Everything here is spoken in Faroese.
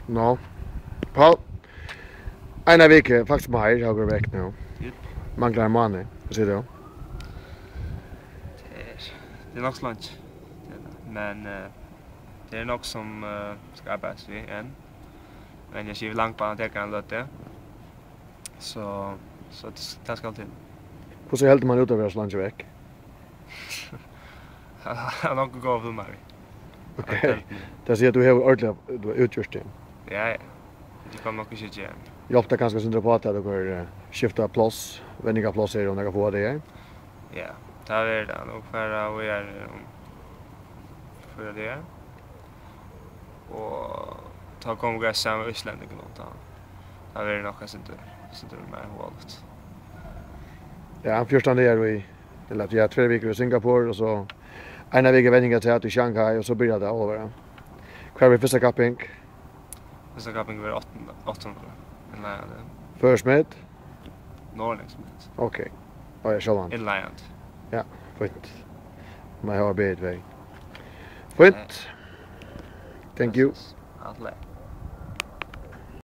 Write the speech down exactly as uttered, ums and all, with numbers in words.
Nå. Pól, eina viku, faktiskt meir, har tú verið vekk nú. Jep. Manglar ein mánaði. Hvat sigur tú? Tað er, tað er nokk so leingi. Tað er tað. Men, eh, tað er nokk sum, eh, skal arbeiðast við enn. Men eg skilji, langbanan tekur eina løtu. So, so tað, tað skal til. Hvussu heldur mann út at vera so leingi vekk? Hann er nokk góður filmari. Ok. Tað sigur, at tú hevur ordiliga, tú hevur útgjørt teg. Ja, ja. Tað kom nokk ikki at gera. Hjálpir tað kanska eitt sindur upp á, at tú hevur, eh, skiftað pláss, venjingarpláss her og nakrar fáar dagar? Ja, tað er tað. Nú fara vit her um fýra dagar. Og tá koma vit saman við íslendingunum, tá, tá verður nokk eitt sindur, sindur meira hugaligt. Ja, fjúrtan dagar í, ella, ja, tvær vikur í Singapore, og so eina viku venjing afturat í Shanghai, og so byrjar tað at vera. Hvar er fyrsta kapping? Fyrsta kapping verður átta hundrað, átta hundrað. Innleiðandi. Føroyskt met? Norðurlendskt met. Ok. Á, ja, sjálvandi. Innleiðandi. Ja, fínt. Má eg hava B tvey. Fínt. Thank you. Alt í lagi.